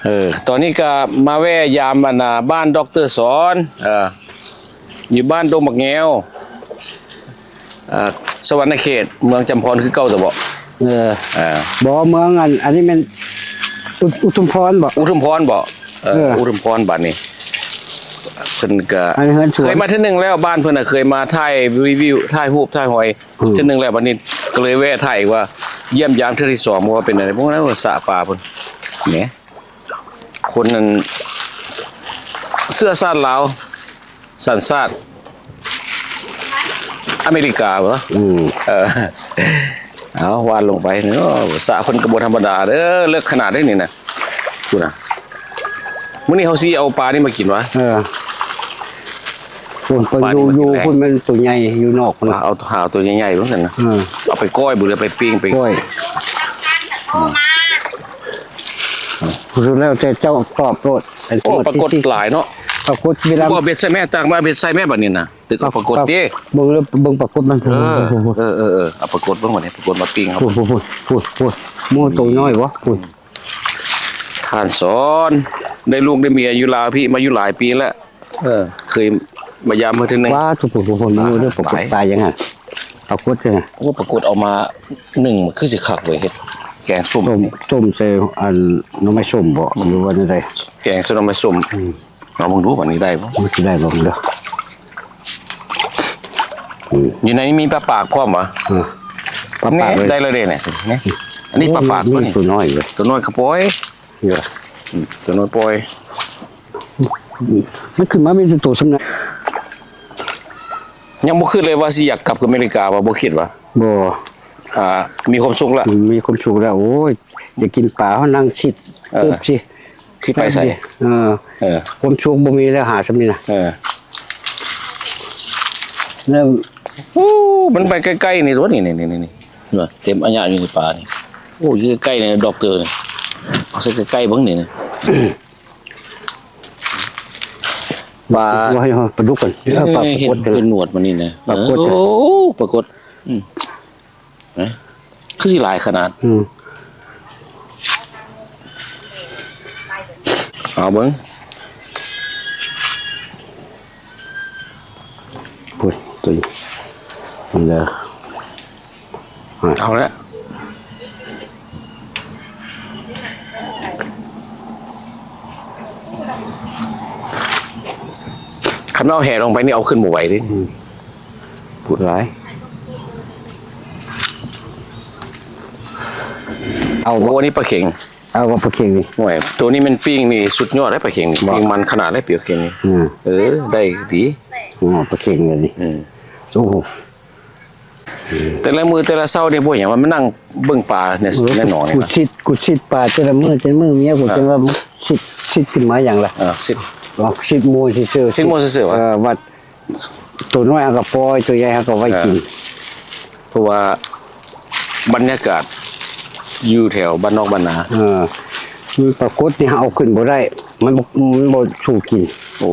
ເອີ ຕອນນີ້ກໍມາແວ່ຢາມອັນນ່າ ບ້ານດັອກເຕີສອນ ເອີ ຢູ່ບ້ານດົງບັກແງວ ເອີ ສະຫວັນນະເຂດ ເມືອງຈຳພອນຄືເກົ່າຕະເບາະ. ເອີ ເອີ ບໍ່ ເມືອງອັນ ອັນນີ້ແມ່ນ ອຸ ອຸທຸມພອນບໍ? ອຸທຸມພອນບໍ? ເອີ ເອີ ອຸທຸມພອນ ບາດນີ້ເພິ່ນກະ ອັນເຮືອນສວນ ເຄີຍມາເທື່ອໜຶ່ງແລ້ວ ບ້ານເພິ່ນນະ ເຄີຍມາຖ່າຍຣີວິວ ຖ່າຍຮູບ ຖ່າຍຮອຍ ອືມ ເທື່ອໜຶ່ງແລ້ວ ບາດນີ້ກໍເລີຍແວະຖ່າຍອີກວ່າ ຢ້ຽມຢາມເທື່ອທີສອງ ວ່າເປັນແນວໃດ ພວກນັ້ນວ່າສະປາເພິ່ນ ແໝ ຄົນນັ້ນເຊື້ອຊາດລາວ ສັນຊາດອາເມລິກາບໍ? ອືມ ເອີ ເອົາ ຫວ່ານລົງໄປ. ໂອ້ ສະເພິ່ນກໍບໍ່ທຳມະດາເດີ ເລິກຂະໜາດໃດນີ້ນະ ພຸ້ນນະ. ມື້ນີ້ເຮົາຊິເອົາປານີ້ມາກິນຫວາ? ເອີ ພຸ້ນ ປານີ້ ຢູ່ ຢູ່ພຸ້ນແມ່ນໂຕໃຫຍ່ ຢູ່ນອກພຸ້ນນະ. ເອົາ ຫາເອົາໂຕໃຫຍ່ໆ ເບິ່ງຊັ້ນນະ. ເອີ ເອົາໄປກ້ອຍບໍ ຫຼືໄປປີ້ງ ໄປກ້ອຍ. ອືມ ຜູ້ສຸດແລ້ວແຕ່ເຈົ້າຕອບໂລດ. ໂອ້ ປາກົດຫຼາຍເນາະ ປາກົດເວລາ ບໍ່ເບັດໃສ່ແມ່ ຕັກມາເບັດໃສ່ແມ່ ບາດນີ້ນະ. ຕຶກເອົາປາກົດຕິ ເບິ່ງເດີ ເບິ່ງປາກົດມັນ. ເອີ ເອີ ເອີ ເອີ ເອົາປາກົດເບິ່ງ ບາດນີ້ປາກົດມາປີ້ງເຮົາ. ພຸ້ນ ພຸ້ນ ພຸ້ນ ໝູໂຕນ້ອຍບໍ? ພຸ້ນ ທ່ານສອນ ໄດ້ລູກໄດ້ເມຍຢູ່ລາວພີ້ ມາຢູ່ຫຼາຍປີແລ້ວ. ເອີ ເຄີຍມາຢາມເພິ່ນເທື່ອໜຶ່ງ. ວ້າ ທຸກຄົນ ທຸກຄົນ ໝູເດີ ປາກົດ ປາຫຍັງຫັ້ນ? ປາກົດເດີ. ໂອ້ ປາກົດເອົາມາໜຶ້ງ ມັນຄືຊິຄັກເວີຍ ເຮັດແກງສົ້ມ ຕົ້ມ ຕົ້ມໃສ່ອັນໜໍ່ໄມ້ສົ້ມບໍ ຫຼືວ່າແນວໃດ? ແກງໃສ່ໜໍ່ໄມ້ສົ້ມ. ອືມ ລອງເບິ່ງດູ ບາດນີ້ໄດ້ບໍ່? ມັນຊິໄດ້ບໍ່ເດີ? ອືມ ຢູ່ໃນນີ້ມີປາປາກພ້ອມຫວາ? ເອີ ປາປາກເລີຍ ນີ້ໄດ້ແລ້ວເດ້ນີ້ ນີ້ ອັນນີ້ປາປາກ ໂອ້ ໂຕນີ້ ມີໂຕນ້ອຍເລີຍ ໂຕນ້ອຍກໍປ່ອຍ. ເອີ ອືມ ໂຕນ້ອຍປ່ອຍ. ອືມ ມັນຂຶ້ນມາມີແຕ່ໂຕສ່ຳນັ້ນ. ຍັງບໍ່ຄິດເລີຍວ່າຊິຢາກກັບກັບອາເມລິກາຫວາ? ບໍ່ຄິດຫວາ? ບໍ່ ອ່າ ມີຄວາມສຸກລະ ອືມ ມີຄວາມສຸກແລ້ວ. ໂອ້ຍ ຢາກກິນປາ ເຮົານັ່ງຊິດ ເອີ ຕຶບຊິ ຊິໄປໃສ? ເອີ ເອີ ຄວາມສຸກບໍ່ມີແລ້ວ ຫາສ່ຳນີ້ນະ. ເອີ ແລ້ວ ໂອ້ ມັນໄປໃກ້ໆ ນີ້ຕົວະ ນີ້ ນີ້ ນີ້ ນີ້ ເຕັມອາຍະຢູ່ໃນປ່ານີ້. ໂອ້ ຢູ່ໃກ້ໆ ນີ້ ດັອກເຕີນີ້ ເອົາໃສ່ໃກ້ໆ ເບິ່ງນີ້ ນີ້ ປາ ປາດຸກກັນ. ເອີ ປາກົດ ເຫັນເປັນໜວດມັນນີ້ນະ. ປາກົດ ເອີ ໂອ້ ປາກົດ ອືມ ນະ ຄືຊິຫຼາຍຂະໜາດ. ອືມ ເອົາເບິ່ງ ພຸ້ນ ໂຕນີ້ ມັນເດີ ເອົາລະ. ຄັນເອົາແຫລົງໄປນີ້ ເອົາຂຶ້ນບໍ່ໄຫວເດ້. ອືມ ພຸ້ນຫຼາຍ. ເອົາ ໂອ້ ອັນນີ້ປາເຂັງ. ເອົາວ່າປາເຂັງນີ້ ໂອ້ຍ ໂຕນີ້ແມ່ນປີ້ງນີ້ສຸດຍອດເດ້ ປາເຂັງນີ້. ບໍ່ ປີ້ງມັນຂະໜາດເດ້ ປາເຂັງນີ້. ອືມ ເອີ ໄດ້ດີ. ອໍ ປາເຂັງນີ້. ອືມ ໂອ້ໂຫ ແຕ່ລະມື້ແຕ່ລະເຊົ້ານີ້ ບໍ່ຫຍັງວ່າມານັ່ງເບິ່ງປາໃນ ເອີ ໃນໜອງນີ້ ກູຊິດ ກູຊິດປາແຕ່ລະມື້ແຕ່ລະມື້. ເມຍກູ ເອີ ຈັ່ງວ່າຊິດ ຊິດຂຶ້ນມາຫຍັງລະ? ເອີ ຊິດ ຊິດໝູ່ຊື່ໆ ຊິດໝູ່ຊື່ໆຫວາ? ເອີ ວ່າ ໂຕນ້ອຍເຮົາກໍປ່ອຍ ໂຕໃຫຍ່ເຮົາກໍໄວ້ກິນ. ເອີ ເພາະວ່າບັນຍາກາດຢູ່ແຖວບ້ານນອກບ້ານນາ. ເອີ ມັນປາກົດນີ້ເຮົາເອົາຂຶ້ນບໍ່ໄດ້ ມັນບໍ່ ມັນບໍ່ສູ້ກິນ. ໂອ້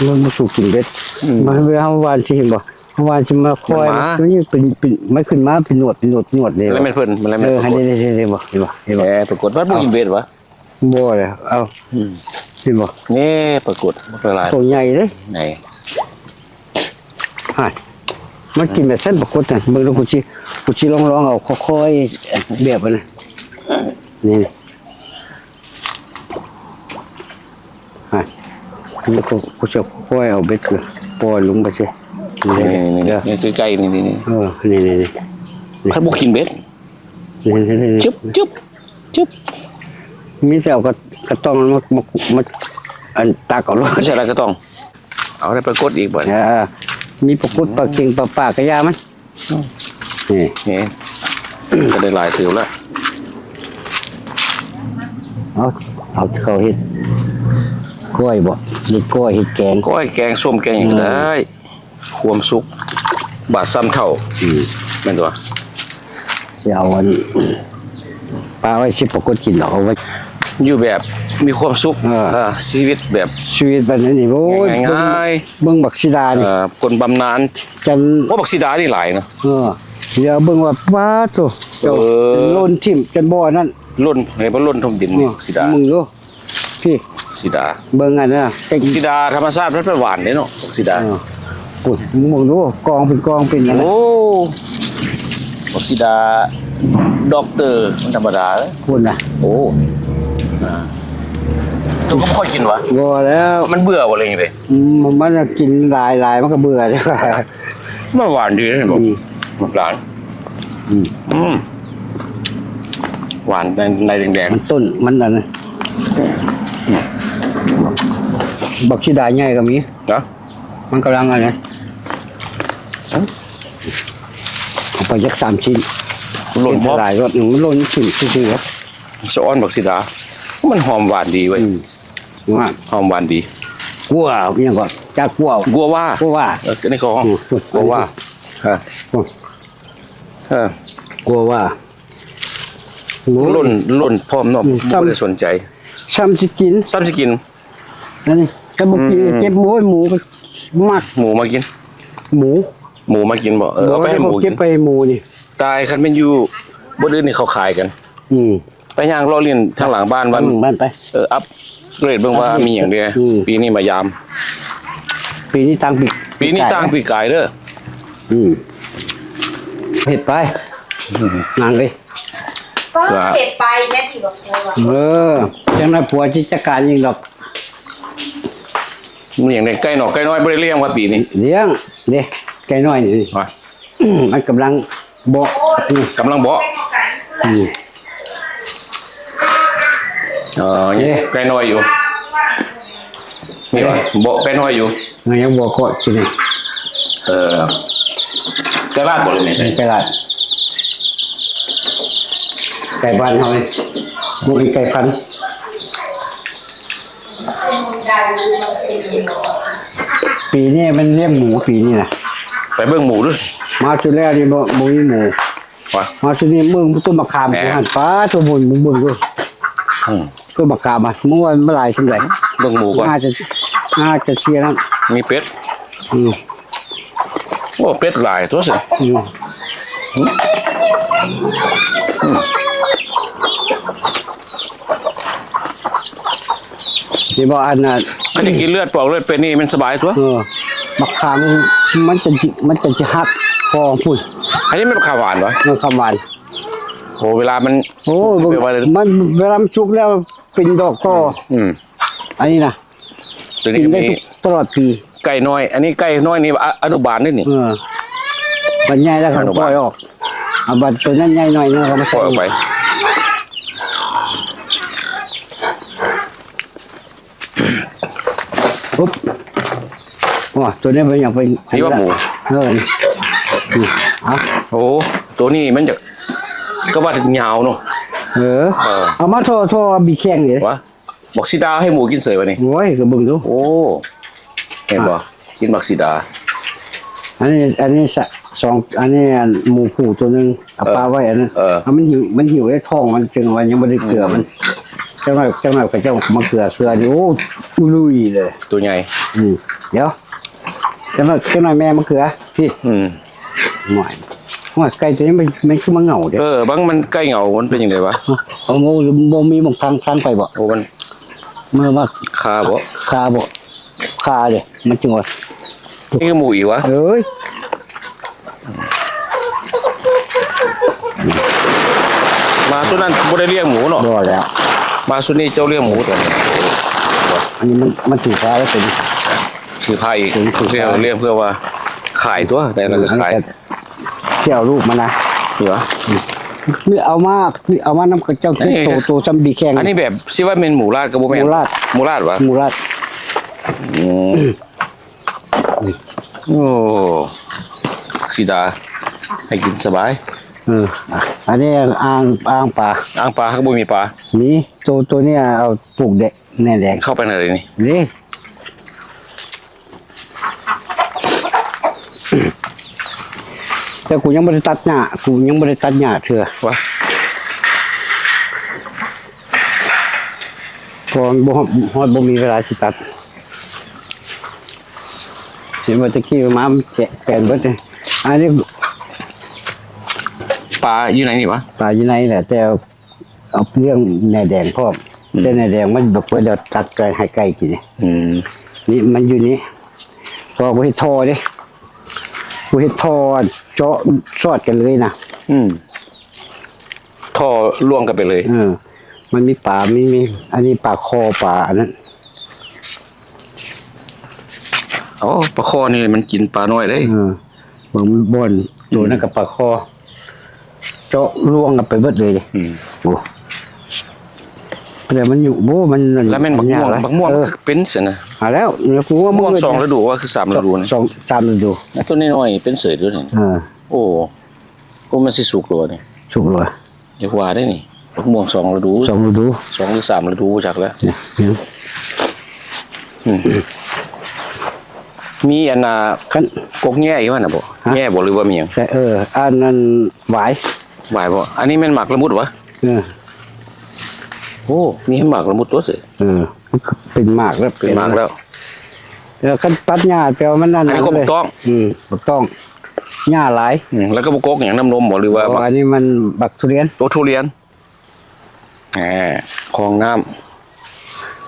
ມັນບໍ່ສູ້ກິນເບັດ. ອືມ ມັນເວລາເຮົາຫວ່ານຊິເຫັນບໍ່ ເຮົາຫວ່ານຊິມາຄອຍ ມັນມາ ມັນເປັນ ເປັນ ມັນຂຶ້ນມາເປັນໜວດ ເປັນໜວດ ເປັນໜວດເລີຍ. ແລ້ວແມ່ນເພິ່ນ ແລ້ວແມ່ນ ເອີ ປາກົດ ເຫັນ ເຫັນ ເຫັນບໍ່ ເຫັນບໍ່ ເຫັນບໍ່? ແມ່ນປາກົດ ມັນບໍ່ກິນເບັດຫວາ? ບໍ່ແລ້ວ ເອົາ ອືມ ເຫັນບໍ່? ນີ້ປາກົດບັກຫຼາຍໆ ໂຕໃຫຍ່ເດ້. ໃຫຍ່ ຫາຍ ມັນກິນແບບຊັ້ນປາກົດນະ. ເບິ່ງດູ ກູຊິ ກູຊິລອງ ລອງເອົາຄ່ອຍໆ ແບບອັນນັ້ນ ນີ້ ຫາຍ ແລ້ວກໍ ກູຊິຄ່ອຍເອົາເບັດ ປ່ອຍລົງໄປຊິ. ນີ້ ນີ້ ນີ້ ໃກ້ໆ ນີ້ ນີ້ ນີ້ ເອີ ນີ້ ນີ້ ນີ້ ຄັນບໍ່ກິນເບັດ ນີ້ ນີ້ ນີ້ ຈຶບ ຈຶບ ຈຶບ ມີແຕ່ເອົາກະ ກະຕ່ອງມາ ມາ ມາ ອັນ ຕັກເອົາໂລດ. ໃສ່ລະກະຕ່ອງ ເອົາໄດ້ປາກົດອີກບັດນີ້. ເອີ ມີປາກົດ ປາເຂັງ ປາປາກະຢ່າມັນ. ນີ້ ນີ້ ກໍໄດ້ຫຼາຍເຕີບແລ້ວ. ເອົາ ເອົາ ເຂົາເຮັດກ້ອຍບໍ? ເຮັດກ້ອຍ ເຮັດແກງ ກ້ອຍ ແກງ ສົ້ມ ແກງຫຍັງກໍໄດ້. ຄວາມສຸກບາດຊ້ຳເຖົ້າ. ອືມ ແມ່ນຕົວະ. ຊິເອົາອັນປາໄວ້ຊິປາກົດກິນດອກ ເອົາໄວ້ຢູ່ແບບມີຄວາມສຸກ. ເອີ ເອີ ຊີວິດແບບ ຊີວິດແບບນີ້ ໂອ້ຍ ງ່າຍໆ ເບິ່ງ ເບິ່ງບັກສີດານີ້. ເອີ ຄົນບຳນານ ຈັນ ໂອ້ ບັກສີດານີ້ຫຼາຍເນາະ. ເອີ ດຽວເບິ່ງວ່າ ປາດໂທ້ ເຈົ້າ ເອີ ຫຼົ່ນຖິ້ມ ຈັນບໍ່ອັນນັ້ນ ຫຼົ່ນ ໃຫ້ມັນຫຼົ່ນຖົມດິນ. ເອີ ບັກສີດາ ເບິ່ງດູ. ນີ້ ບັກສີດາ ເບິ່ງອັນນັ້ນນະ ບັກສີດາທຳມະຊາດມັນໄປຫວານເດ້ເນາະ ບັກສີດາ. ເອີ ພຸ້ນ ມຶງເບິ່ງດູ ກອງເປັນກອງເປັນອັນນັ້ນ. ໂອ້ ບັກສີດາດັອກເຕີ ມັນທຳມະດາເອີຍ ພຸ້ນນະ. ໂອ້ ອ່າ ເຈົ້າກໍບໍ່ຄ່ອຍກິນຫວາ? ບໍ່ແລ້ວ ມັນເບື່ອບໍ່ ຫຼືຈັ່ງໃດ? ອືມ ມັນກິນຫຼາຍໆ ມັນກໍເບື່ອ. ມັນຫວານດີເດ້ ອືມ ບັກຫຼານ ອືມ ອືມ ຫວານໃນ ໃນແດງໆ ມັນຕົ້ນ ມັນອັນນັ້ນ ອືມ ບັກສີດາໃຫຍ່ກໍມີນະ ມັນກຳລັງອັນນັ້ນ ເອົາໄປຈັກສາມຊິ້ນ ມັນຫຼົ່ນພໍ ຫຼາຍລົດ ມັນຫຼົ່ນຊິ້ນຊື່ໆ ສະອອນບັກສີດາ ມັນຫອມຫວານດີເວີຍ ອືມ. ຫວານ ຫອມຫວານດີ. ກົວ ອີຫຍັງກໍ ຈາກົວ ກົວວ່າ ກົວວ່າ ເອີ ອັນນີ້ເຂົາຮ້ອງ ອືມ ກົວວ່າ ອືມ ຮະ ອືມ ເອີ ກົວວ່າ ໂອ້ຍ ຫຼົ່ນ ຫຼົ່ນພ້ອມເນາະ ອືມ ບໍ່ໄດ້ສົນໃຈ ຊ່ຳຊິກິນ ຊ່ຳຊິກິນ. ອັນນີ້ ຄັນບໍ່ກິນ ອືມ ເກັບໝູ ໝູກໍມັກ ໝູມາກິນ ໝູ ໝູມາກິນບໍ? ເອີ ບໍ່ ເອົາໄປໃຫ້ໝູ ເກັບໄປໃຫ້ໝູນີ້ ຕາຍ ຄັນແມ່ນຢູ່ບ່ອນອື່ນນີ້ເຂົາຂາຍກັນ ອືມ. ໄປຍ່າງເລາະຫຼິ້ນທາງຫຼັງບ້ານ ບ້ານ ບ້ານໄປ ເອີ ອັບເກຣດເບິ່ງວ່າມີຫຍັງແດ່. ອືມ ປີນີ້ມາຢາມ ປີນີ້ຕ່າງປີ ປີນີ້ຕ່າງປີກາຍເດີ. ອືມ ເຮັດໄປ ອືມ ນາງເອີຍ ກໍເຮັດໄປແມ່ນຊິບໍ່ ເອີ ຈັ່ງນັ້ນຜົວຊິຈັດການເອງດອກ. ມີຫຍັງແດ່ ໄກ່ນອກໄກ່ນ້ອຍບໍ່ໄດ້ລ້ຽງວ່າປີນີ້? ລ້ຽງເດ້ ໄກ່ນ້ອຍນີ້ ວ່າ ອືມ ມັນກຳລັງ ເບາະ ອືມ ກຳລັງເບາະ ອືມ ເອີ ເດ້ ໄກ່ນ້ອຍຢູ່ ນີ້ຫວາ ເບາະໄກ່ນ້ອຍຢູ່ ມັນຍັງບໍ່ເກາະກິນນີ້ ເອີ ໄກ່ລາດບໍ່ ຫຼືແມ່ນໄກ່ລາດ ໄກ່ບ້ານເຮົານີ້ ບໍ່ແມ່ນໄກ່ພັນ. ປີນີ້ມັນລ້ຽງໝູ ປີນີ້ນະ ໄປເບິ່ງໝູດູ ມາຈຸແລ້ວນີ້ບໍ່ ບໍ່ມີໝູ ວ່າ ມາຈຸນີ້ເບິ່ງຕົ້ນມະຂາມ ແໝ່ ຫັ້ນ ປາໂຕ ເບິ່ງ ເບິ່ງດູ ອືມ ຕົ້ນມະຂາມ ເມື່ອວານມັນຫຼາຍສ່ຳໃດ ເບິ່ງໝູກ່ອນ ໜ້າຈະ ໜ້າຈະເສຍນັ້ນ ມີເປັດ ອືມ ໂອ້ ເປັດຫຼາຍຕົວຊັ້ນ ອືມ ອືມ ຊິບໍ່ອັນນັ້ນ ຄັນໄດ້ກິນເລືອດປອກເລືອດເປັນນີ້ມັນສະບາຍຕົວະ ເອີ ບັກຂາມມັນຈະ ມັນຈະຊິຫັກຄໍພຸ້ນ ອັນນີ້ແມ່ນບັກຂາມຫວານບໍ່? ເອີ ຂາມຫວານ ໂອ້ ເວລາມັນ ໂອ້ ສຸກແບບວ່າ ມັນ ເວລາມັນສຸກແລ້ວເປັນດອກຕໍ່ ອືມ ອັນນີ້ນະ ຕົວນີ້ກໍມີ ກິນໄດ້ທຸກ ຕະຫຼອດປີ ໄກ່ນ້ອຍ ອັນນີ້ໄກ່ນ້ອຍນີ້ ອະ ອະນຸບານເດ້ນີ້ ເອີ ບັດໃຫຍ່ແລ້ວກໍປ່ອຍອອກ ເອົາບັດໂຕນັ້ນໃຫຍ່ໜ້ອຍໜຶ່ງກໍມາ ປ່ອຍອອກໄປ ປຸບ ໂອ້ ໂຕນີ້ມັນຍັງເປັນ ນີ້ວ່າໝູ ເອີ ນີ້ ນີ້ ເອົາ ໂອ້ ໂຕນີ້ມັນຈະ ກໍວ່າຍາວເນາະ ເອີ ເອີ ເອົາມາທໍ່ໆ ບີແຂ່ງເດ້ ວ່າ ບັກສີດາໃຫ້ໝູກິນເສີຍບາດນີ້ ໂອ້ຍ ກໍເບິ່ງດູ ໂອ້ ເຫັນບໍ່ ອ່ະ ກິນບັກສີດາ ອັນນີ້ ອັນນີ້ສະ ສອງ ອັນນີ້ ອັນໝູຜູ້ໂຕໜຶ່ງ ເອົາ ເອີ ປະໄວ້ອັນນັ້ນ ເອີ ເອົາ ມັນຫິວ ມັນຫິວໄດ້ທ້ອງ ມັນຈຶ່ງວ່າຍັງບໍ່ໄດ້ເກືອມັນ ອືມ ຈັກໜ້ອຍ ຈັກໜ້ອຍເຂົາເຈົ້າມາເກືອເທື່ອນີ້ ໂອ້ ອຸລຸຍເລີຍ ໂຕໃຫຍ່ ອືມ ດຽວ ຈັກໜ້ອຍ ຈັກໜ້ອຍແມ່ມາເກືອ ພີ້ ອືມ ໂອ້ຍ ໂອ້ຍ ໄກ່ຕົວນີ້ມັນ ມັນຄືມາເຫງົາເດ້ ເອີ ບາງມັນໄກ່ເຫງົາ ມັນເປັນຈັ່ງໃດວະ ເອົາ ບໍ່ ບໍ່ມີໝ່ອງທາງ ທາງໄປບໍ ໂອ້ ມັນ ເມື່ອວ່າ ຄາບໍ ຄາບໍ ຄາເດ້ ມັນຈຶ່ງວ່າ ນີ້ຄືໝູອີກວະ ເອີຍ ມາຊຸດນັ້ນບໍ່ໄດ້ລ້ຽງໝູເນາະ ບໍ່ແລ້ວ ມາຊຸດນີ້ເຈົ້າລ້ຽງໝູຕົວນີ້ ອັນນີ້ມັນ ມັນຖືພາແລ້ວຕົວນີ້ ຖືພາອີກ ຖືພາ ລ້ຽງ ລ້ຽງເພື່ອວ່າຂາຍຕົວະ ໄດ້ແລ້ວກໍຂາຍ ອືມ ຊິເອົາລູກມັນນະ ນີ້ຫວາ ນີ້ເອົາມາ ເອົາມານຳເຈົ້າ ເຈັດໂຕ ໂຕຊ່ຳບີແຂ່ງ ອັນນີ້ແບບຊິວ່າແມ່ນໝູລາດກໍບໍ່ແມ່ນ ໝູລາດ ໝູລາດຫວາ ໝູລາດ ອືມ ໂອ້ ສີດາ ໃຫ້ກິນສະບາຍ ເອີ ອັນນີ້ອ່າງ ອ່າງປາ ອ່າງປາ ຫາກບໍ່ມີປາ ມີ ໂຕ ໂຕນີ້ເອົາປູກແດ ແໜແດງ ເຂົ້າໄປໃນນີ້ ນີ້ ແຕ່ກູຍັງບໍ່ໄດ້ຕັດຫຍ້າ ກູຍັງບໍ່ໄດ້ຕັດຫຍ້າເທື່ອ ຫວາ ເພາະວ່າບໍ່ຮອດ ຮອດບໍ່ມີເວລາຊິຕັດ ເຫັນວ່າແຕ່ກີ້ມາມັນແກະແປນເບິດເດ ອັນນີ້ ປາຢູ່ໃນນີ້ຫວາ ປາຢູ່ໃນແຫຼະ ແຕ່ ເອົາເລື່ອງແໜແດງພ້ອມ ອືມ ແຕ່ໜ້າແດງມັນບໍ່ເປີດແລ້ວ ຕັດໄກ່ໃຫ້ໄກ່ກິນນີ້. ອືມ ນີ້ມັນຢູ່ນີ້ ເພາະວ່າກູເຮັດທໍ່ເດ້ ກູເຮັດທໍ່ເຈາະສອດກັນເລີຍນະ. ອືມ ທໍ່ລ່ວງກັນໄປເລີຍ. ເອີ ມັນມີປາ ມີ ມີ ອັນນີ້ປາຄໍ ປາອັນນັ້ນ. ອໍ ປາຄໍນີ້ມັນກິນປານ້ອຍເດ້. ເອີ ເບິ່ງມັນບ່ອນ ໂຕນັ້ນກໍປາຄໍ ເຈາະລ່ວງກັນໄປເບິດເລີຍເດ້. ອືມ ໂອ້ ແຕ່ມັນຢູ່ ໂອ້ ມັນ ແລ້ວແມ່ນບັກມ່ວງ ບັກມ່ວງ ເອີ ເປັນຊັ້ນນະ. ອ່າ ແລ້ວ ແລ້ວກູວ່າ ມ່ວງສອງລະດູ ວ່າຄືສາມລະດູນະ ສອງ ສາມລະດູ. ແລ້ວຕົ້ນນ້ອຍໆເປັນເສີດຢູ່ນີ້. ເອີ ໂອ້ ໂອ້ ມັນຊິສຸກແລ້ວນີ້ ສຸກແລ້ວ. ຢ່າວ່າເດ້ນີ້ ບັກມ່ວງສອງລະດູ ສອງລະດູ ສອງຫຼືສາມລະດູ ບໍ່ຈັກແລ້ວ. ນີ້ ອືມ ມີອັນນ່າ ຄັນ ກົກແຍອີກຫັ້ນນະບໍ່? ຮະ? ແຍບໍ່ ຫຼືວ່າມີຫຍັງ? ເອີ ອັນນັ້ນຫວາຍ ຫວາຍບໍ່? ອັນນີ້ແມ່ນໝາກລະມຸດຫວາ? ເອີ ໂອ້ ມີໃຫ້ໝາກລະມຸດຕົວະເສີ. ເອີ ເປັນໝາກແລ້ວ ເປັນໝາກແລ້ວ. ແລ້ວຄັນຕັດຫຍ້າແປວ່າມັນນັ້ນ ອັນນີ້ກໍບັກຕ້ອງ. ອືມ ບັກຕ້ອງ ຫຍ້າຫຼາຍ. ອືມ ແລ້ວກໍບໍ່ກົກຫຍັງ ນ້ຳນົມບໍ່ ຫຼືວ່າ ບໍ່ ອັນນີ້ມັນບັກທຸລຽນ. ໂອ້ ທຸລຽນ. ອ່າ ຄອງນ້ຳ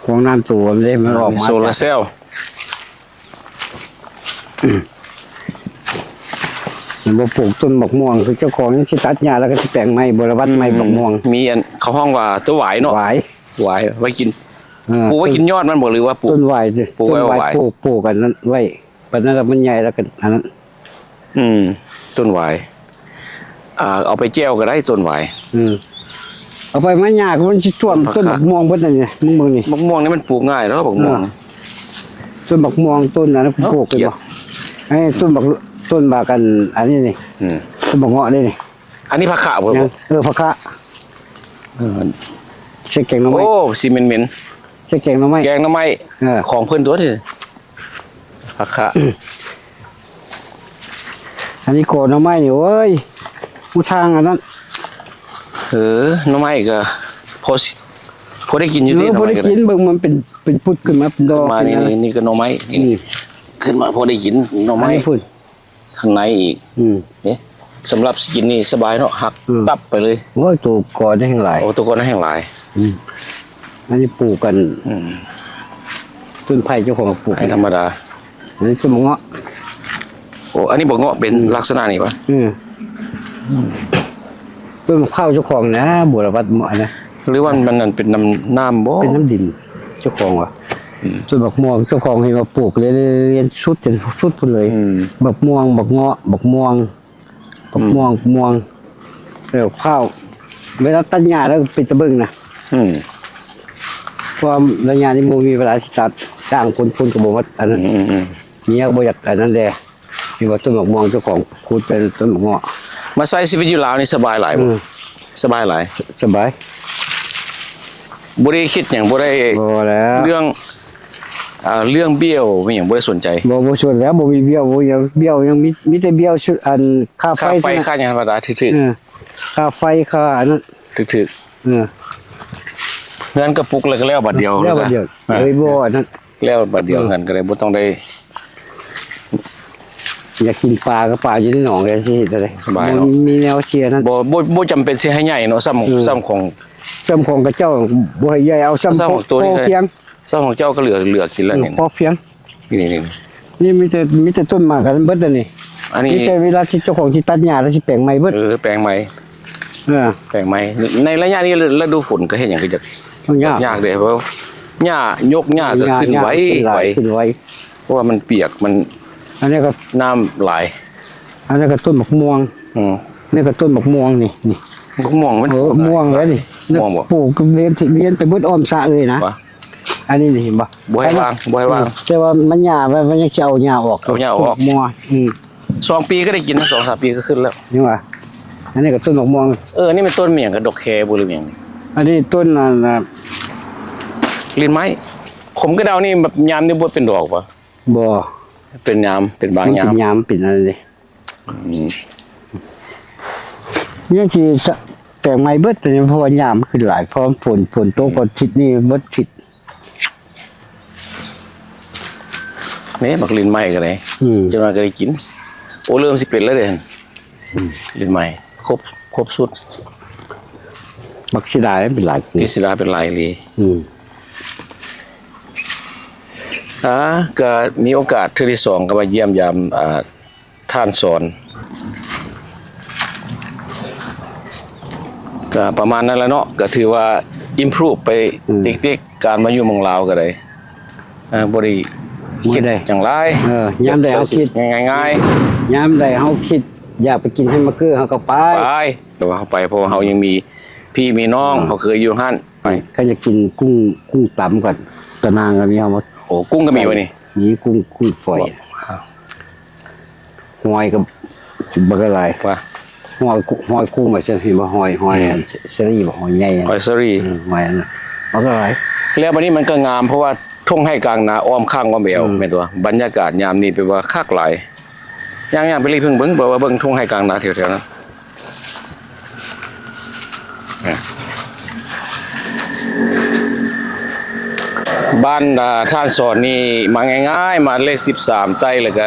ຄອງນ້ຳໂຕມັນເດ້ ມັນອອກມາ ໂຊລາເຊວ. ມັນບໍ່ປູກຕົ້ນບັກມ່ວງ ຄືເຈົ້າຂອງຍັງຊິຕັດຫຍ້າ ແລ້ວກໍຊິແປງໃໝ່ ບໍລະວັດໃໝ່ ອືມ ບັກມ່ວງ. ມີອັນເຂົາຮ້ອງວ່າຕົ້ນຫວາຍເນາະ ຫວາຍ ຫວາຍໄວ້ກິນ. ເອີ ປູກໄວ້ກິນຍອດມັນບໍ່ ຫຼືວ່າປູກ ຕົ້ນຫວາຍ ປູກໄວ້ຫວາຍ ປູກ ປູກອັນນັ້ນໄວ້ ບັດນັ້ນລະມັນໃຫຍ່ແລ້ວກໍອັນນັ້ນ. ອືມ ຕົ້ນຫວາຍ ອ່າ ເອົາໄປແຈ່ວກໍໄດ້ຕົ້ນຫວາຍ. ອືມ ເອົາໄປມາຍາກ ມັນຊິຖ້ວມຕົ້ນບັກມ່ວງເບິດນັ້ນນີ້ ມຶງເບິ່ງນີ້. ບັກມ່ວງນີ້ມັນປູກງ່າຍເນາະ ບັກມ່ວງ. ເອີ ຕົ້ນບັກມ່ວງ ຕົ້ນອັນນັ້ນປູກເຫັນບໍ່? ໄອ້ຕົ້ນບັກ ຕົ້ນບັກອັນ ອັນນີ້ນີ້. ອືມ ຕົ້ນບັກເງາະນີ້ນີ້. ອັນນີ້ຜັກຂະບໍ່? ເອີ ຜັກຂະ. ເອີ ໃສ່ແກງໜໍ່ໄມ້. ໂອ້ ຊິເໝັນໆ ໃສ່ແກງໜໍ່ໄມ້ ແກງໜໍ່ໄມ້. ເອີ ຂອງເພິ່ນຕົວນີ້ ຜັກຂະ. ອັນນີ້ກໍໜໍ່ໄມ້ນີ້ ໂອ້ຍ ຮູ້ທາງອັນນັ້ນ. ເອີ ໜໍ່ໄມ້ກໍພໍຊິ ພໍໄດ້ກິນຢູ່ເດ້. ເອີ ໜໍ່ໄມ້ກໍໄດ້ ພໍໄດ້ກິນ. ເບິ່ງມັນເປັນ ເປັນປຸດຂຶ້ນມາເປັນດອກ ຂຶ້ນມານີ້. ນີ້ກໍໜໍ່ໄມ້ນີ້ ນີ້ ຂຶ້ນມາພໍໄດ້ກິນໜໍ່ໄມ້. ອັນນີ້ພຸ້ນ ທາງໃນອີກ. ອືມ ເດ້ ສຳລັບຊິກິນນີ້ສະບາຍເນາະ ຫັກ ອືມ ຕັບໄປເລີຍ. ໂອ້ຍ ໂຕກ່ອນແຮງຫຼາຍ. ໂອ້ ໂຕກ່ອນແຮງຫຼາຍ. ອືມ ອັນນີ້ປູກກັນ. ອືມ ຕົ້ນໄຜ່ເຈົ້າຂອງກໍປູກ ໄຜ່ທຳມະດາ. ອັນນີ້ຕົ້ນບັກເງາະ. ໂອ້ ອັນນີ້ບັກເງາະເປັນ ອືມ ລັກສະນະນີ້ຫວາ? ອືມ ຕົ້ນບັກພ້າວເຈົ້າຂອງນະ ບົວລະວັດເໝາະນະ. ຫຼືວ່າມັນ ມັນເປັນນ້ຳ ນ້ຳບໍ່? ເປັນນ້ຳດິນເຈົ້າຂອງຫວາ? ອືມ ຕົ້ນບັກມ່ວງເຈົ້າຂອງເຫັນວ່າປູກເລຍໆ ສຸດຈົນສຸດພຸ້ນເລີຍ. ອືມ ບັກມ່ວງ ບັກເງາະ ບັກມ່ວງ ອືມ ບັກມ່ວງ ບັກມ່ວງ ແລ້ວພ້າວ. ເວລາຕັດຫຍ້າແລ້ວເປັນຕາເບິ່ງນະ. ອືມ ເພາະວ່າໄລຍະນີ້ບໍ່ມີເວລາຊິຕັດ ຈ້າງຄົນ ຄົນກໍບໍ່ມາອັນນັ້ນ. ອືມໆໆ ເມຍກໍບໍ່ຢາກອັນນັ້ນແດ່. ທີ່ວ່າຕົ້ນບັກມ່ວງເຈົ້າຂອງຂຸດເປັນຕົ້ນບັກເງາະ ມາໃຊ້ຊີວິດຢູ່ລາວນີ້ສະບາຍຫຼາຍບໍ່? ອືມ ສະບາຍຫຼາຍ ສະບາຍ. ບໍ່ໄດ້ຄິດຫຍັງ ບໍ່ໄດ້ ບໍ່ແລ້ວ ເລື່ອງ ອ່າ ເລື່ອງບ້ຽວມີຫຍັງ ບໍ່ໄດ້ສົນໃຈ. ບໍ່ ບໍ່ສົນແລ້ວ ບໍ່ມີບ້ຽວ ບໍ່ມີບ້ຽວຫຍັງ ມີ ມີແຕ່ບ້ຽວ ອັນ ຄ່າໄຟ ຄ່າໄຟ ຄ່າຫຍັງທຳມະດາ ຖືກໆ. ເອີ ຄ່າໄຟ ຄ່າອັນນັ້ນ ຖືກໆ. ເອີ ເຮືອນກະປຸກແລ້ວກໍແລ້ວບາດດຽວ ແລ້ວບາດດຽວ ເລີຍບໍ່ອັນນັ້ນ ແລ້ວບາດດຽວ. ເອີ ເຮືອນກໍໄດ້ບໍ່ຕ້ອງໄດ້ ຢາກກິນປາກໍປາຢູ່ໃນໜອງ ກໍຊິເຮັດຈັ່ງໃດ? ສະບາຍເນາະ ບໍ່ມີແນວເສຍນັ້ນ. ບໍ່ ບໍ່ ບໍ່ຈຳເປັນຊິໃຫ້ໃຫຍ່ເນາະ ຊ່ຳ ເອີ ຊ່ຳຂອງ ຊ່ຳຂອງເຂົາເຈົ້າ ບໍ່ໃຫ້ໃຫຍ່ ເອົາຊ່ຳ ຊ່ຳຂອງໂຕນີ້ ພໍພຽງ. ຊ່ຳຂອງເຈົ້າກໍເຫຼືອ ເຫຼືອກິນແລ້ວ ເອີ ນີ້ ພໍພຽງ. ນີ້ ນີ້ ນີ້ ນີ້ມີແຕ່ ມີແຕ່ຕົ້ນໝາກກັນເບິດແລ້ວນີ້. ອັນນີ້ ມີແຕ່ເວລາທີ່ເຈົ້າຂອງຊິຕັດຫຍ້າແລ້ວຊິແປງໃໝ່ເບິດ. ເອີ ແປງໃໝ່ ເອີ ແປງໃໝ່. ໃນໄລຍະນີ້ລະດູຝົນກໍເຮັດຫຍັງກໍຈະ ຍາກ ຍາກເດ້ ເພາະຫຍ້າ ຍົກຫຍ້າກໍຂຶ້ນໄວ ຫຍ້າ ຫຍ້າ ໄວ ຂຶ້ນຫຼາຍ ຂຶ້ນໄວ ເພາະວ່າມັນປຽກ ມັນ ອັນນີ້ກໍ ນ້ຳຫຼາຍ. ອັນນີ້ກໍຕົ້ນໝາກມ່ວງ. ອືມ ນີ້ກໍຕົ້ນໝາກມ່ວງນີ້ ນີ້ ໝາກມ່ວງມັນ ເອີ ມ່ວງແລ້ວນີ້ ມ່ວງບໍ່? ປູກລຽນ ລຽນໄປເບິດອ້ອມສະເລີຍນະ. ວ່າ ອັນນີ້ນີ້ເຫັນບໍ່? ບໍ່ໃຫ້ວາງ ບໍ່ໃຫ້ວາງ. ເອີ ແຕ່ວ່າມັນຫຍ້າ ມັນ ມັນຍັງຊິເອົາຫຍ້າອອກ ເອົາຫຍ້າອອກ ໝາກມ່ວງ. ອືມ ສອງປີກໍໄດ້ກິນນະ ສອງສາມປີກໍຂຶ້ນແລ້ວ ຍັງວ່າ. ອັນນີ້ກໍຕົ້ນໝາກມ່ວງ. ເອີ ອັນນີ້ແມ່ນຕົ້ນຫຍັງ ກະດອກແຄບໍ່ ຫຼືຫຍັງ? ອັນນີ້ຕົ້ນ ອັນ ລີ້ນໄມ້. ຂົມກະເດົານີ້ ແບບຍາມນີ້ບໍ່ເປັນດອກບໍ່? ບໍ່ ເປັນຍາມ ເປັນບາງຍາມ ມັນເປັນຍາມ ເປັນອັນນີ້. ອືມ ຍັງຊິແປງໃໝ່ເບິດ ແຕ່ເພາະວ່າຍາມມັນຂຶ້ນຫຼາຍ ເພາະຝົນ ຝົນຕົກ ອືມ ອາທິດນີ້ເບິດທິດ. ນີ້ໝາກລີ້ນໄມ້ກໍໄດ້ ອືມ ຈັກໜ້ອຍກໍໄດ້ກິນ. ໂອ້ ເລີ່ມຊິເປັນແລ້ວເດ້ ອືມ ລີ້ນໄມ້ ຄົບ ຄົບຊຸດ. ບັກສີດາເປັນຫຼາຍ ພິດສີດາເປັນຫຼາຍອີ່ຫຼີ. ອືມ ອ່າ ກະມີໂອກາດເທື່ອທີສອງກໍມາຢ້ຽມຢາມ ອ່າ ທ່ານສອນ ກະປະມານນັ້ນແຫຼະເນາະ ກະຖືວ່າ improve ໄປ ອືມ ຕິກໆ ການມາຢູ່ເມືອງລາວກໍໄດ້ ອ່າ ບໍ່ໄດ້ຄິດຫຍັງຫຼາຍ ເອີ ຍາມໃດເຮົາຄິດງ່າຍໆ ຍາມໃດເຮົາຄິດຢາກໄປກິນເຮັດມາເກີເຮົາກໍໄປ ໄປ ແຕ່ວ່າເຮົາໄປ ເພາະວ່າເຮົາຍັງມີພີ່ມີນ້ອງ ອືມ ເຮົາເຄີຍຢູ່ຫັ້ນ ໄປ ຄັນຢາກກິນກຸ້ງ ກຸ້ງຕຳກໍ ຕານາງກໍມີເຮົາ ໂອ້ ກຸ້ງກໍມີວະນີ້ ມີກຸ້ງ ກຸ້ງຝອຍ ວ້າວ ຫອຍກໍບັກຫຼາຍ ວ່າ ຫອຍ ຫອຍກຸ້ງວ່າຊັ້ນ ເຫັນບໍ່ ຫອຍ ຫອຍ ອືມ ເຊີຣີບໍ່ ຫອຍໃຫຍ່ ຫອຍເຊີຣີ ອືມ ຫອຍອັນນັ້ນບັກຫຼາຍ. ແລ້ວບັດນີ້ມັນກໍງາມ ເພາະວ່າທົ່ງໄຮ່ກາງນາອ້ອມຂ້າງອ້ອມແອວ ອືມ ແມ່ນບໍ່ ບັນຍາກາດຍາມນີ້ແປວ່າຄັກຫຼາຍ. ຍ່າງໆ ໄປລີ້ເພິ່ງເບິ່ງ ເບິ່ງວ່າເບິ່ງທົ່ງໄຮ່ກາງນາແຖວໆນັ້ນ ບ້ານ ອ່າ ທ່ານສອນນີ້ມາງ່າຍໆ ມາເລກສິບສາມໃຕ້ ແລ້ວກະ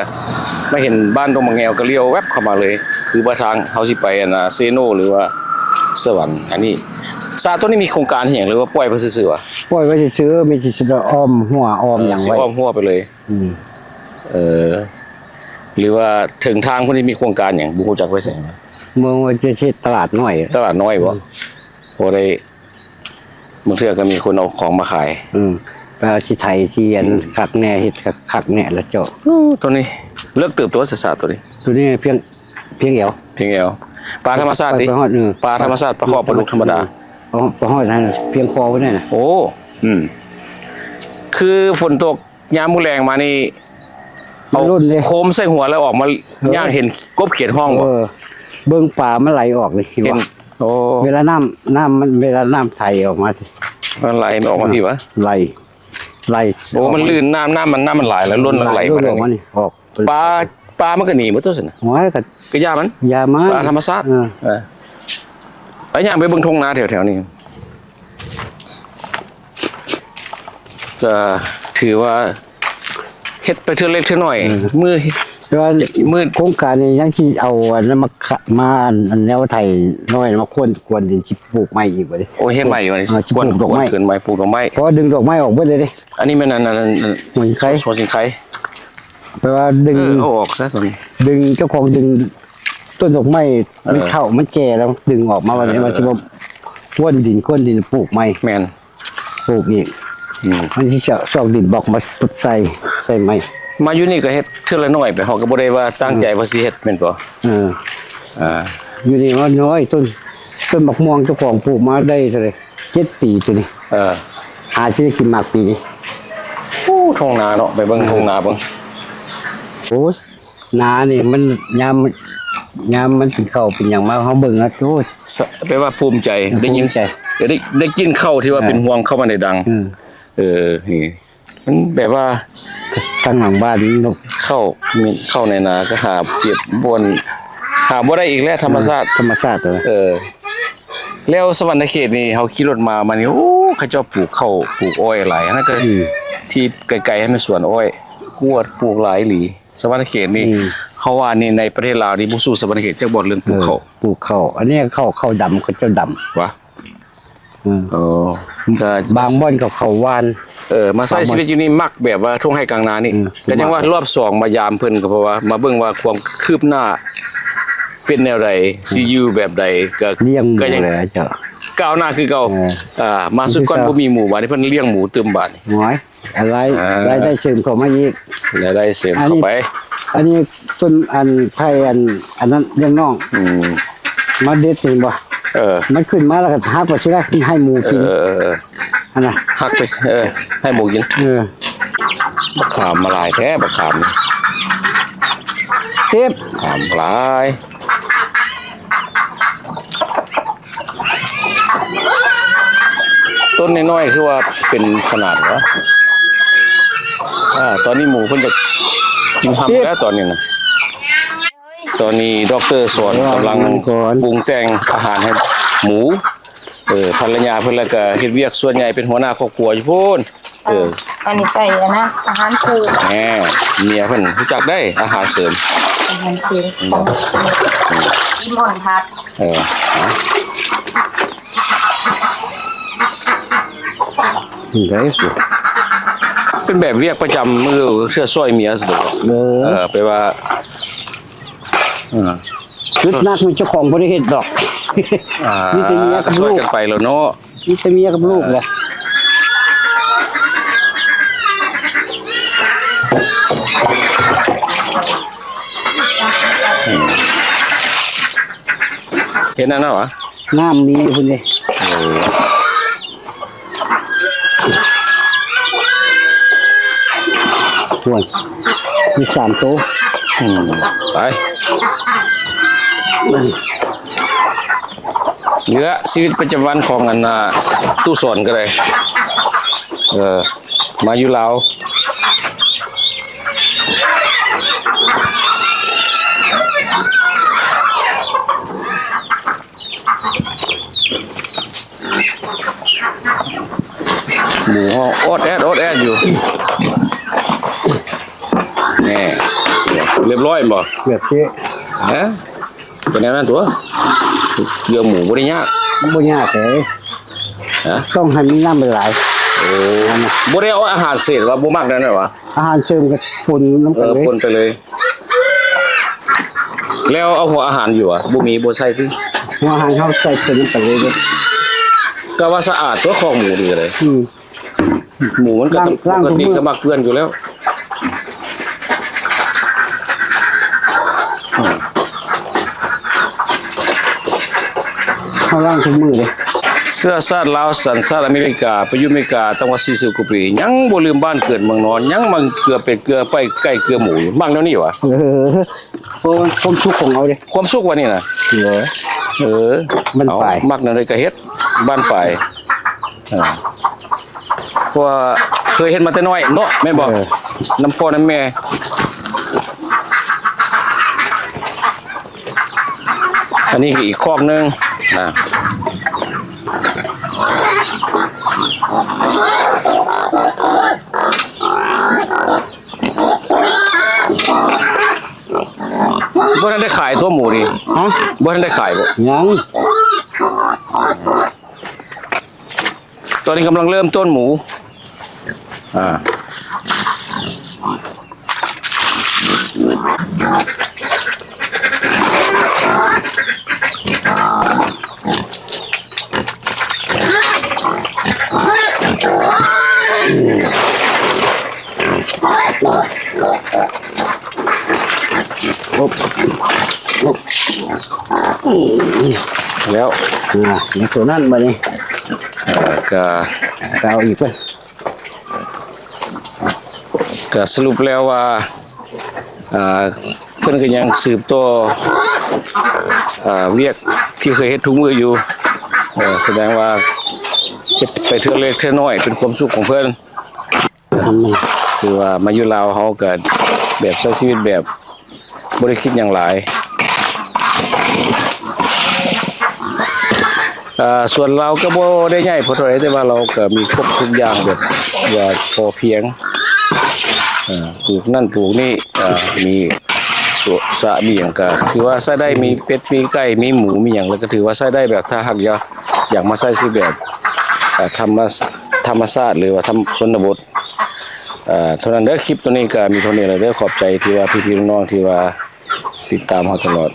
ມາເຫັນບ້ານດົງໝາກແງວ ກໍລ້ຽວແວັບເຂົ້າມາເລີຍ ຄືວ່າທາງເຮົາຊິໄປ ອັນ ອ່າ ເຊໂນ ຫຼືວ່າສະຫວັນ. ອັນນີ້ ສະໂຕນີ້ມີໂຄງການອີ່ຫຍັງ ຫຼືວ່າປ່ອຍໄວ້ຊື່ໆຫວາ? ປ່ອຍໄວ້ຊື່ໆ ມີແຕ່ຊິອ້ອມຮົ້ວອ້ອມຫຍັງໄວ້ ເອີ ຊິອ້ອມຮົ້ວໄປເລີຍ. ອືມ ເອີ ຫຼືວ່າເຖິງທາງພຸ້ນຊິມີໂຄງການຫຍັງ ບໍ່ຮູ້ຈັກໄປໃສ. ເມືອງວ່າຈະເຮັດຕະຫຼາດນ້ອຍ ຕະຫຼາດນ້ອຍບໍ່? ອືມ ພໍໄດ້ ບາງເທື່ອກໍມີຄົນເອົາຂອງມາຂາຍ. ອືມ ແປວ່າຊິໄຖຊິອັນ ອືມ ຄັກແນ່ ເຮັດຄັກແນ່ລະເຈົ້າ. ໂອ້ ໂຕນີ້ເລິກເຕີບໂຕຊະສາ ໂຕນີ້ ໂຕນີ້ພຽງ ພຽງແອວ ພຽງແອວ. ປາທຳມະຊາດຕິ? ປາທຳມະຊາດ ປາເຄາະ ປາດຸກທຳມະດາ ປາຮອດຫັ້ນພຽງຄໍພຸ້ນນະ. ໂອ້ ອືມ ຄືຝົນຕົກ ຍາມມື້ແລງມານີ້ ເອົາໂຄມໃສ່ຫົວແລ້ວອອກມາ ເອີ ຍ່າງເຫັນກົບຂຽດຮ້ອງບໍ່? ເອີ ເບິ່ງປາມັນໄຫຼອອກນີ້ ເຫັນບໍ່? ໂອ້ ເວລານ້ຳ ນ້ຳມັນ ເວລານ້ຳໄຖອອກມາ ມັນໄຫຼ ມັນອອກມາພີ້ຫວາ? ໄຫຼ ໄຫຼ. ໂອ້ ມັນລື່ນ ນ້ຳ ນ້ຳມັນ ນ້ຳມັນຫຼາຍແລ້ວ ລົ້ນໄຫຼມານີ້ ອອກ ປາ ປາມັນກໍໜີໝົດຕົວຊັ້ນນະ. ໂອ້ຍ ກໍ ກໍຢ່າມັນ ຢ່າມັນ ປາທຳມະຊາດ. ເອີ ເອີ ໄປຍ່າງໄປເບິ່ງທົ່ງນາແຖວໆນີ້. ຈະຖືວ່າເຮັດໄປເທື່ອເລັກເທື່ອໜ້ອຍ. ເອີ ມື້ ແຕ່ວ່າມື້ໂຄງການນີ້ຍັງຊິເອົາອັນນັ້ນມາ ມາອັນ ອັນແນວໄຖນ້ອຍມາຄວນ ຄວນດິນ ຊິປູກໄມ້ອີກບໍ່ເດ້? ໂອ້ ເຮັດໃໝ່ຢູ່ນີ້. ເອີ ຊິ ຄວນ ປູກດອກໄມ້ ເຂື່ອນໃໝ່ ປູກດອກໄມ້ ເພາະວ່າດຶງດອກໄມ້ອອກເບິດເລີຍເດ້. ອັນນີ້ແມ່ນອັນ ອັນ ອັນ ຫົວສິງໄຄ ຫົວສິງໄຄ. ແປວ່າດຶງ ເອີ ເອົາອອກຊະ ສ່ວນດຶງ ເຈົ້າຂອງດຶງຕົ້ນດອກໄມ້ ເອີ ມັນເຖົ້າ ມັນແກ່ແລ້ວ ດຶງອອກມາ ເອີ ວ່າຊິມາ ຄວນດິນ ຄວນດິນ ປູກໃໝ່. ແມ່ນ ປູກອີກ. ອືມ ມັນຊິຊອກ ຊອກດິນບລັອກມາປຸດໃສ່ ໃສ່ໃໝ່. ມາຢູ່ນີ້ກໍເຮັດເທື່ອລະໜ້ອຍໄປ ເຮົາກໍບໍ່ໄດ້ວ່າຕັ້ງໃຈ ອືມ ວ່າຊິເຮັດແມ່ນບໍ່? ເອີ ອ່າ ຢູ່ນີ້ວ່ານ້ອຍ ຕົ້ນ ຕົ້ນບັກມ່ວງເຈົ້າຂອງປູກມາໄດ້ເທົ່າໃດ? ເຈັດປີໂຕນີ້. ເອີ ຫາຊິໄດ້ກິນໝາກປີນີ້. ໂອ້ ທົ່ງນາເນາະ ໄປເບິ່ງ ເອີ ທົ່ງນາເບິ່ງ. ໂອ້ຍ ນານີ້ມັນ ຍາມ ຍາມມັນກິນເຂົ້າກິນຫຍັງມາ ເຮົາເບິ່ງແລ້ວ ໂອ້ຍ ສະ ແປວ່າພູມໃຈ ເອີ ໄດ້ຍິນ ພູມໃຈ ໄດ້ ໄດ້ກິນເຂົ້າທີ່ວ່າ ເອີ ເປັນຮວງເຂົ້າມາໃນດັງ. ອືມ ເອີ ນີ້ ມັນແບບວ່າ ທາງຫຼັງບ້ານນີ້ເນາະ ເຂົ້າ ມີເຂົ້າໃນນາກໍຫາເກັບບ່ອນ ຫາບໍ່ໄດ້ອີກແລ້ວ ທຳມະຊາດ ເອີ ທຳມະຊາດ. ເອີ ເອີ ແລ້ວສະຫວັນນະເຂດນີ້ ເຮົາຂີ່ລົດມາ ມານີ້ ໂອ້ ເຂົາເຈົ້າປູກເຂົ້າ ປູກອ້ອຍຫຼາຍ ອັນນັ້ນກໍ ອືມ ທີ່ໄກໆ ຫັ້ນແມ່ນສວນອ້ອຍ ກວດ ປູກຫຼາຍອີ່ຫຼີ. ສະຫວັນນະເຂດນີ້ ອືມ ເຮົາວ່ານີ້ໃນປະເທດລາວນີ້ບໍ່ສູ້ສະຫວັນນະເຂດຈັກບ່ອນເລື່ອງປູກເຂົ້າ. ເອີ ປູກເຂົ້າ ອັນນີ້ເຂົ້າ ເຂົ້າດຳ ເຂົາເຈົ້າດຳ ຫວາ? ອືມ ເອີ ກໍບາງບ່ອນກໍເຂົ້າຫວານ. ເອີ ມາໃຊ້ຊີວິດຢູ່ນີ້ມັກແບບວ່າທົ່ງໄຮ່ກາງນານີ້. ອືມ ກໍຍັງວ່າ ມັກ ຮອບສອງມາຢາມເພິ່ນ ກໍເພາະວ່າມາເບິ່ງວ່າຄວາມຄືບໜ້າເປັນແນວໃດ ອືມ ຊິຢູ່ແບບໃດ ກໍ ລ້ຽງໝູ ກໍຍັງ ແຫຼະເຈົ້າ ກ້າວໜ້າຄືເກົ່າ. ເອີ ອ່າ ມາຊຸດກ່ອນ ຄືເກົ່າ ບໍ່ມີໝູ ບາດນີ້ເພິ່ນລ້ຽງໝູຕື່ມບາດນີ້. ໂອ້ຍ ອາໄລ ອາ ລາຍໄດ້ເສີມເຂົ້າມາອີກ ລາຍໄດ້ເສີມເຂົ້າໄປ. ອັນນີ້ ອັນນີ້ຕົ້ນ ອັນໄຜ່ ອັນ ອັນນັ້ນລ້ຽງນ້ອງ ອືມ ມາເດັດເຫັນບໍ່? ເອີ ມັນຂຶ້ນມາແລ້ວກໍຫັກໄປຊິໄດ້ໃຫ້ໝູກິນ. ເອີ ເອີ ເອີ ຫັ້ນນະ ຫັກໄປ ເອີ ໃຫ້ໝູກິນ. ເອີ ບັກຂາມມາຫຼາຍແທ້ ບັກຂາມ ສິບ ຂາມຫຼາຍ. ຕົ້ນນ້ອຍໆ ຄືວ່າເປັນຂະໜາດຫວາ? ອ່າ ຕອນນີ້ໝູເພິ່ນຈະກິນຮຳແລ້ວຕອນນີ້ນະ. ຕອນນີ້ດັອກເຕີສອນກຳລັງປຸງແຕ່ງອາຫານໃຫ້ໝູ. ເອີ ພັນລະຍາເພິ່ນລະກະເຮັດວຽກສ່ວນໃຫຍ່ເປັນຫົວໜ້າຄອບຄົວຢູ່ພຸ້ນ. ເອີ ເອີ ອັນນີ້ໃສ່ອັນນະ ອາຫານເສີມ. ແນ່ ເມຍເພິ່ນຮູ້ຈັກໄດ໋ ອາຫານເສີມ ອາຫານເສີມ ອືມ ກິນບ່ອນພັກ. ເອີ ເອົາ ນີ້ໄດ໋ ເປັນແບບວຽກປະຈຳມື້ ເພື່ອຊ່ອຍເມຍຊັ້ນດອກ. ເອີ ເອີ ແປວ່າ ເອີ ຈຸດໜັກນີ້ເຈົ້າຂອງບໍ່ໄດ້ເຮັດດອກ ອ່າ ມີແຕ່ເມຍກັບລູກ ກໍຊ່ວຍກັນໄປແລ້ວເນາະ. ມີແຕ່ເມຍກັບລູກແຫຼະ. ເຮັດນັ້ນນະຫວາ? ນ້ຳມີຢູ່ພຸ້ນເດ້. ໂອ້ ໂອ້ຍ ມີສາມໂຕ. ອືມ ໄປ. ນີ້ລະຊີວິດປະຈຳວັນຂອງອັນນ່າ ຕູ້ສອນກໍໄດ້ ເອີ ມາຢູ່ລາວ. ໝູຮ້ອງອອດແອດ ອອດແອດຢູ່. ແນ່ ຮຽບຮ້ອຍແມ່ນບໍ່? ຮຽບຮ້ອຍ. ຮະ? ກໍແນວນັ້ນຕົວະ ເກືອໝູບໍ່ໄດ້ຍາກ. ມັນບໍ່ຍາກເດ້. ຮະ? ຕ້ອງໃຫ້ມີນ້ຳຫຼາຍໆ. ໂອ້ ນັ້ນນະ ບໍ່ໄດ້ເອົາອາຫານເສດຫວາ? ບໍ່ມັກແນວນັ້ນຫວາ? ອາຫານເສີມກໍປົນນຳກັນເລີຍ. ເອີ ປົນໄປເລີຍ. ແລ້ວເອົາຫົວອາຫານຢູ່ຫວາ? ບໍ່ມີ ບໍ່ໃສ່ຕິ? ຫົວອາຫານເຮົາໃສ່ເປັນນຳກັນເລີຍເດ້. ກໍວ່າສະອາດຕົວະ ຄອກໝູນີ້ກໍໄດ້. ອືມ ໝູມັນກໍ ລ້າງ ປົກກະຕິ ທຸກມື້ ກໍມັກເປື້ອນຢູ່ແລ້ວ. ອືມ ເຮົາລ້າງທຸກມື້ເດ້. ເຊື້ອຊາດລາວ ສັນຊາດອາເມລິກາ ໄປຢູ່ອາເມລິກາຕັ້ງວ່າສີ່ສິບກວ່າປີ ຍັງບໍ່ລືມບ້ານເກີດເມືອງນອນ ຍັງມາເກືອເປັດເກືອໄກ່ເກືອໝູຢູ່. ມັກແນວນີ້ຫວາ? ເອີ ເພາະມັນຄວາມສຸກຂອງເຮົາເດ້. ຄວາມສຸກວ່ານີ້ນະ. ເອີ ເອີ ມັນໄປ ມັກແນວໃດກໍເຮັດ ບ້ານປາຍ. ເອີ ເພາະວ່າເຄີຍເຮັດມາແຕ່ນ້ອຍເນາະ ແມ່ນບໍ່? ເອີ ນຳພໍ່ນຳແມ່. ອັນນີ້ກໍອີກຄອກໜຶ່ງນະ. ບໍ່ທັນໄດ້ຂາຍຕົວະໝູນີ້? ຮະ? ບໍ່ທັນໄດ້ຂາຍບໍ່? ຍັງ. ຕອນນີ້ກຳລັງເລີ່ມຕົ້ນໝູ. ອ່າ ແລ້ວ ອ່າ ໃນໂຕນັ້ນບາດນີ້ ເອີ ກະ ກະເອົາອີກເພິ່ນ ກະສະຫຼຸບແລ້ວວ່າ ອ່າ ເພິ່ນກໍຍັງສືບຕໍ່ ອ່າ ວຽກທີ່ເຄີຍເຮັດທຸກມື້ຢູ່. ເອີ ສະແດງວ່າເຮັດໄປເທື່ອເລັກເທື່ອນ້ອຍ ເປັນຄວາມສຸກຂອງເພິ່ນ. ຄືວ່າມາຢູ່ລາວເຮົາກໍແບບໃຊ້ຊີວິດແບບບໍ່ໄດ້ຄິດຫຍັງຫຼາຍ. ອ່າ ສວນລາວກໍບໍ່ໄດ້ໃຫຍ່ພໍເທົ່າໃດ ແຕ່ວ່າລາວກໍມີຄົບທຸກຢ່າງ ແບບວ່າພໍພຽງ ອ່າ ປູກນັ້ນປູກນີ້ ອ່າ ມີສວນ ສະ ມີຫຍັງ ກໍຖືວ່າໃຊ້ໄດ້ ມີເປັດ ມີໄກ່ ມີໝູ ມີຫຍັງ ແລ້ວກໍຖືວ່າໃຊ້ໄດ້ ແບບຖ້າຫາກຢາກ ຢາກມາໃຊ້ຊີວິດແບບ ອ່າ ທຳມະ ທຳມະຊາດ ຫຼືວ່າທຳ ຊົນນະບົດ. ອ່າ ເທົ່ານັ້ນເດີ ຄລິບໂຕນີ້ກໍມີເທົ່ານີ້ແຫຼະເດີ. ຂອບໃຈທີ່ວ່າພີ່ໆນ້ອງໆທີ່ວ່າຕິດຕາມເຮົາຕະຫຼອດ.